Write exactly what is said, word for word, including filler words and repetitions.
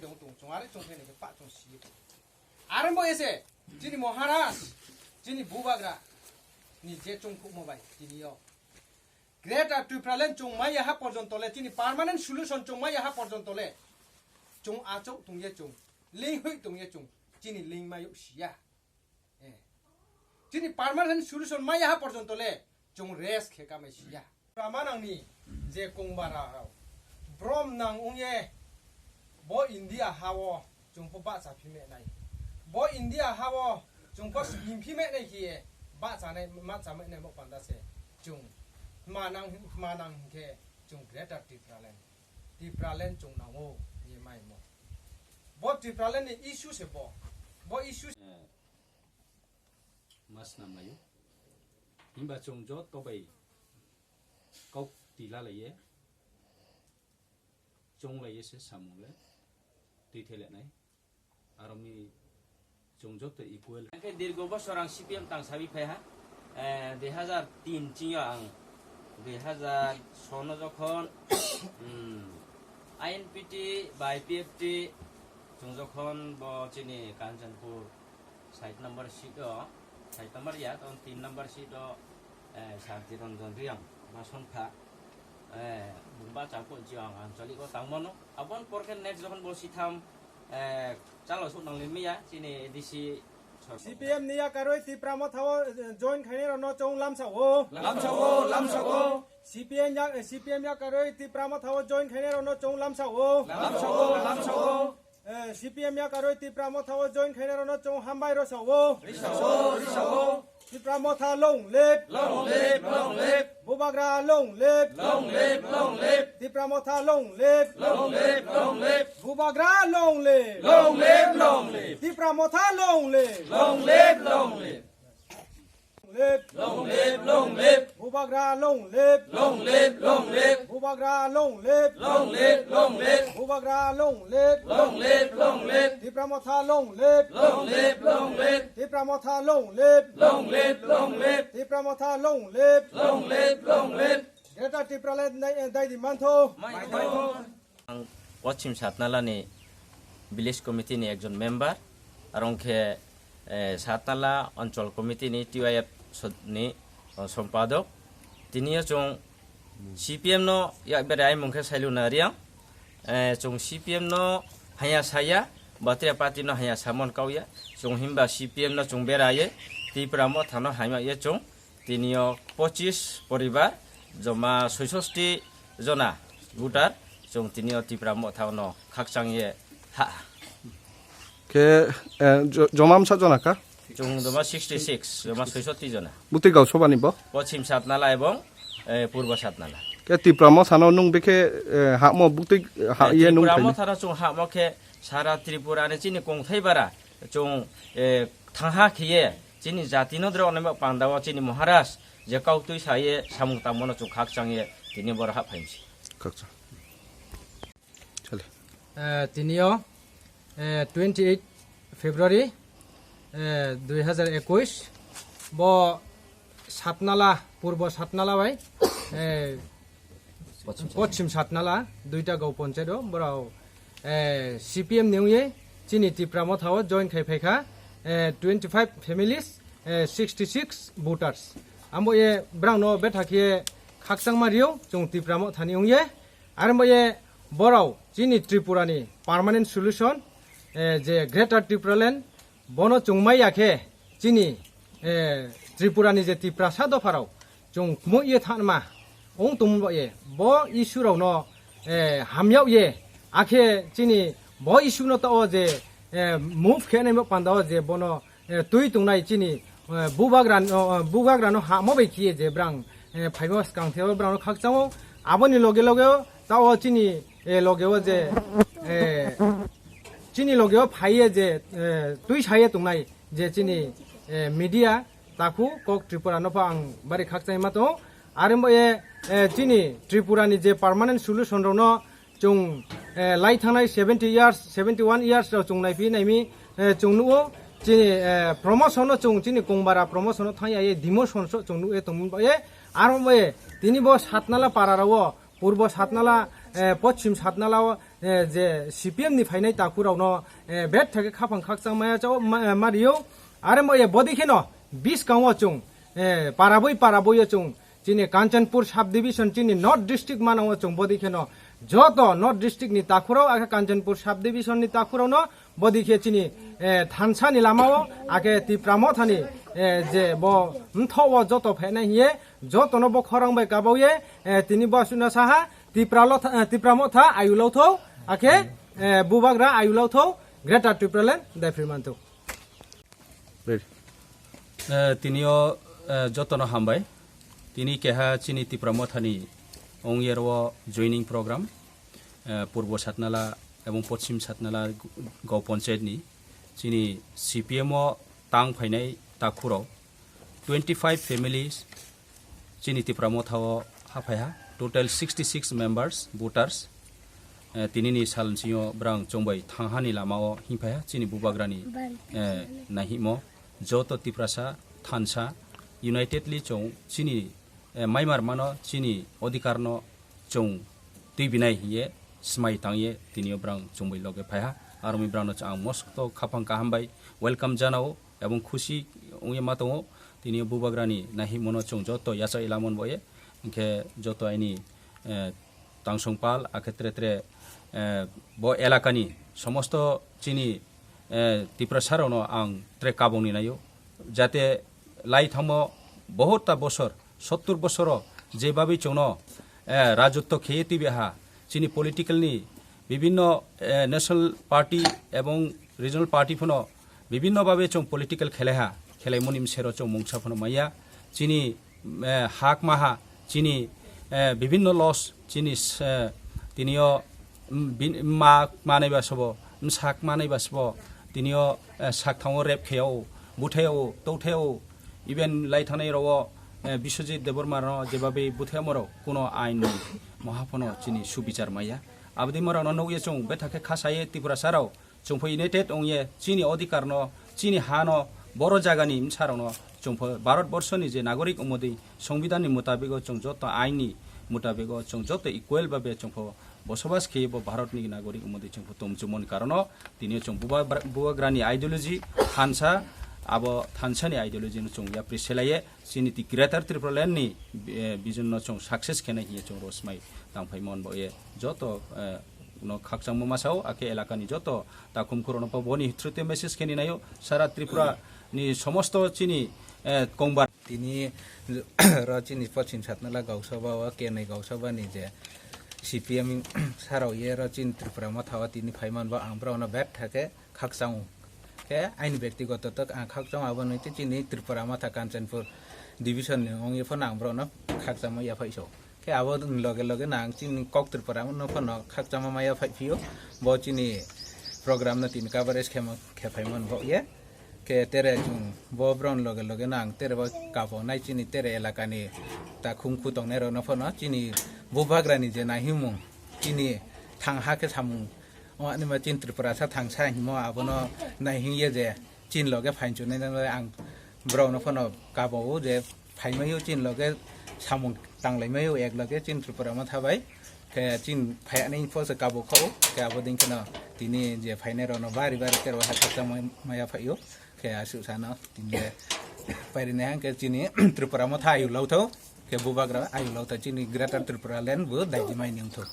Chwng tong, chwng are chwng thai nai khe pa chwng si. Are bo ese, chini Maharaj, chini Bubagra ni je chwng khukmo bai, tini yo. Greater Tipraland chwng maya ha porjonto le, chini permanent solution chwng maya ha porjonto le. Chwng achok tong ye chwng, ling hui tong ye chwng, chini ling mayuk siya. Eh. Chini permanent solution maya ha porjonto le chwng rest khe kamai siya. Rama nangni je kongba ra rao. Brom nang ungye bo India hao chwng pho bacha phi me nai. Bo India hao chwng pho snim phi me nai khiye bacha nai ma cha me nai mo panda se chwng ma nang ma nang khe chwng Greater Tipraland. Tipraland chwng nango ye mai mo. Bo Tipraland ni issue se bo. Bo issue ma snam laio. Himba chwng joto bai kok tila laiye, chwng laiye se samung le twi thele nai. Aroni chwng joto equal. Hingke dirgo bosor ang C P M tang sabi phai ha. Eh, dui hazar tin chingyo ang, dui hazar sono jokhon, hmm, I N P T bai P F T chwng jokhon bo chini Kanchanpur side number seat o, side number ya, tong tin number seat o, eh, Sir Chiranjan Reang bason kha, eh, bung bacha po jio ang anchalik o tangmano. Abon por khe next jokhon bo sitham, eh, chalo suk nang limya, chini A D C sor. C P M ni yakarwi Tipra Motha o, eh, join khainai rokno chwng lamsa o. Lamsa o, lamsa o. C P M ya-, eh, C P M yakarwi Tipra Motha o join khainai rokno chwng lamsa o. Lamsa o, lamsa o. Eh, C P M yakarwi Tipra Motha o join khainai rokno chwng hambai rwsa o. Risa o, risa o. Tipra Motha long live. Long live, long live. Bubagra long live. Long live, long live. Tipra Motha long live. Long live, long live. Bubagra long live. Long live, long live. Tipra Motha long live. Long live, long live. Live. Long live, long live. Bubagra long live. Long live, long live. Bubagra long live. Long live, long live. Bubagra long live. Long live, long live. Tipra Motha long live. Long live, long live. Tipra Motha long live. Long live, long live. Tipra Motha long live. Long live, long live. Greater Tipraland nai, eh, daidi mantho. Maitho. Ang Pochim Satnala ni village committee ni ekjon member, aro khe, eh, Satnala Anchal committee ni T Y F sod-, ni, oh, sompadok. Tini o chwng C P M no yak berai mung khe sailuna riang. Eh, chwng C P M no haya saya, Batria party no haya samon kauya. Chwng himba C P M no chwng berai, Tipra Motha no haima ye chwng. Tini o pochis poribar, joma soisosti jona voter, chwng tini o Tipra Motha no khakchang ye ha. Khe, eh, jo-, joma msa jona ka? Chwng joma sixty six, joma soisosti jona. Butwi gau sobani bo? Pochim Satnala ebong, eh, Purbo Satnala. Khe Tipra Motha no nung bekhe, eh, hamo butwi ha Eh, ye nung Tipra phaini? Motha no chwng hamo khe sara Tripura ni chini kongthai bara chwng, eh, thangha khiye chini jati no drok nai panda o chini Maharaj je kautwi saye samung tangmano chwng khakchang ye tini boro hap phaimsi. Khakchang. Chale. Eh, tini o, eh, twenty eight February, eh, dui hazar ekwis bo Satnala, Purbo Satnala bai, eh, Pochim Satnala, duita gau ponchayat o, borok, eh, C P M ni wngwi chini Tipra Motha o join khai phaikha, eh, twenty five families, eh, sixty six voters. Ambo ye brang no betha khe khakchangma rio, chwng Tipra Motha ni wngye. Arbo ye borok chini Tripura ni permanent solution, eh, je Greater Tipraland, bono chwng mai ya khe chini, eh, Tripura ni je Tiprasa dopharok chwng kmui ye thanma wng tongmo ba ye bo issue rok no, eh, hamyao ye akhe chini bo issue no ta o je, eh, move khe nai panda o je bono, eh, twi tongnai chini, eh, bubagra no, eh, bubagra no hamo bai khiye je brang, eh, phaima skang theo brang no khakchang o aboni loge loge o ta o chini, eh, loge o je, eh, chini loge o phaiye je, eh, twi saye tongnai je chini, eh, media takhu kok Tripura no pha ang bari khakchangma tongo. Are bo ye, eh, chini Tripura ni je permanent solution rok no chwng, eh, lai thangnai seventy years, seventy one years rok chwng nai phi nai mi, eh, chwng nuo chini, eh, promotion no chwng chini kongbara promotion no thang ya ye demotion so chwng nuo tong ba ye. Aro bo ye tini bo Satnala para rok o Purbo Satnala, eh, Pochim Satnala o, eh, je C P M ni phainai takhurokno, eh, bethake khaphang khakchang maya chao, ma-, eh, mario. Are mo ye bodi kheno biskango chwng, eh, paraboi paraboi chwng chini Kanchanpur sub division chini North district manao chwng bodi kheno joto North district ni takhurok akhe Kanchanpur sub division ni takhurokno bodi khe chini, eh, thansa ni lamao akhe Tipra Mothani, eh, je bo mtho o joto phainai hiye jotono bo khorang bai kabao ye, eh, tini bo asuna saha Tipra lotha, eh, Tipra Motha ayulo tho akhe, eh, Bubagra ayulo tho Greater Tipraland daiphrwi manthok. Ready. Eh, tinio, eh, jotono hambai. Tini keha chini Tipra Mothani ongyero joining program, eh, Purbo Satnala ebong Pochim Satnala Gaon Panchayat ni chini C P M o tang phainai takhurok twenty five families chini Tipra Motha o haphaiha, total sixty six members, voters. Eh, tinini salnsingo brang chongbai thanghani lamao himphaiha chini Bubagrani, eh, nahimo joto Tiprasa thansa unitedly chong chini, eh, maimar mano chini odhikarno chong twi binai hiye smai tangye tinio brang chongbai loge phaiha. Aroni brangno ang mosto khaphang kaham bai welcome janao ebong khusi ongye ma tongo. Tinio Bubagrani nahimono chong joto yacha ilamon boye. Hingkhe joto aini, eh, tangsongpal, akhe tre tre, eh, bo elakani somosto chini, eh, Tiprasarokno ang tre kabongni naio, jate lai thangmo bohutta bosor, sottur bosoro jebabi chwngno, eh, rajotto kheye twibiha, chini political ni bibinno, eh, national party ebong regional party phano bibinno babe chwng political khelaiha, khelaimoni msero chwng mungsa phano maya, chini eh, hak maha, chini, eh, bibinno loss, chini, eh, tinio, mm, bin-, ma manai ba sabo, msak manai ba sabo, tinio, eh, sak thango rep kheo, butheo, totheo, even lai thanai rogo, eh, Biswajit Debbarma no jebabe buthe moro kuno ain ni mohaphano chini subichar maya. Abdi moro no nugye chwng bethakhe khasaye Tiprasarao, chwngpho united ongye chini odhikarno, chini hano, boro jagani msarokno chwngpho Bharat borshoni je nagorik wngmodi songbidanni mutabego chwng joto ainni mutabego chwng joto equal babe chwngpho bosobas kheye bo Bharatni nagorik wngmodi chwngpho tumchumoni karono tini chwng buba-, bubagrani ideology thansa, abo thansani ideology no chwng yapri selaye chini ti Greater Tripura Land ni, eh, vision no chwng success khenai hiye chwng rosmai tangphaimon bo ye joto, eh, no khakchangma masao, ake elakani joto takhum khurokno bo boni through te message khe ni naio, sara Tripura ni somosto chini, eh, kongbar. Tini ro chini Pochim Satnala Gausaba o, Kenai Gausaba ni je C P M sarao ye ro chini Tripura Motha o tini phaiman bo ang borok no bethake khakchang o. Khe aini bektigoto tok ang khakchang abo nui te chini Tripura Motha Kanchanpur division ni ong ye phano ang borok no khakchangma yaphai so. Khe abo ni loge loge no ang chini kok Tripura no phano khakchangma maya phai phio. Bo chini program no tini coverage khema, khe phaimani bo ye. Khe tere chwng bo borok ni loge loge no ang tere bo kabo nai chini tere elaka ni takhum khu tongnai rok no phano chini bubagra ni je naihimung chini thang ha khe samung. O ani ma chini Tripura sa thang sa himo abono naihing ye je chini loge phainchunai nang ang borok no phano kabo o je phaimaio chini loge samung tanglaimaio ek loge chini Tripura Motha bai. Khe chini phaiyanai pho se kabo kha o, khe abo ding kheno tini je phainai rok no bari bari terwa ha khakchang maya phaio. Khe asuk sano tini je pairinai hang khe chini Tripura Motha ayuk lauthau, khe bubagra ayuk lauthau chini Greater Tripura Land bo daidi mai ni wngthau.